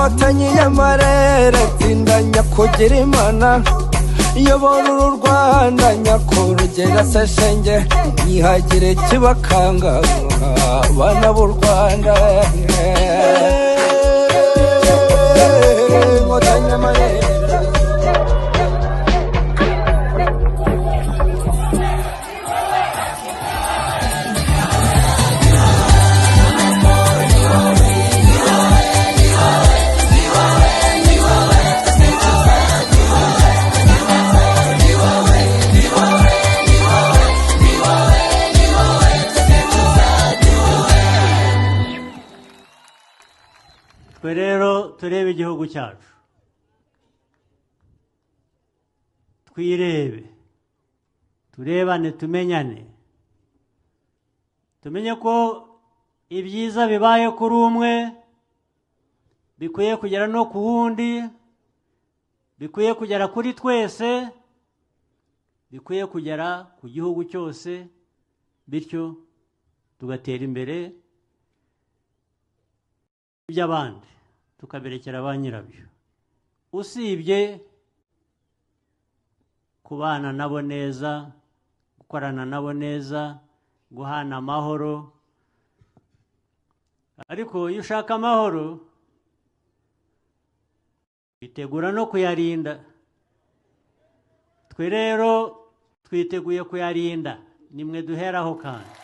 Inkotanyi y'amarere, tsinda nyakugira Imana, yobora uru Rwanda nyakurugera seshenge, ntihagire kibakanga bana b'u Rwanda. Inkotanyi y'amarere. Twe rero turebe igihugu cyacu, twirebe, turebane, tumenyane, tumenye ko ibyiza bibaye kuri umwe bikwiye kugera no ku wundi, bikwiye kugera kuri twese, bikwiye kugera ku gihugu cyose, bityo tugatera imbere by'abandi tukaberekera ba nyirabyo. Usibye kubana nabo neza, gukorana nabo neza, guhana amahoro, ariko iyo ushaka amahoro witegura no kuyarinda. Twe rero twiteguye kuyarinda, nimwe duheraho kandi.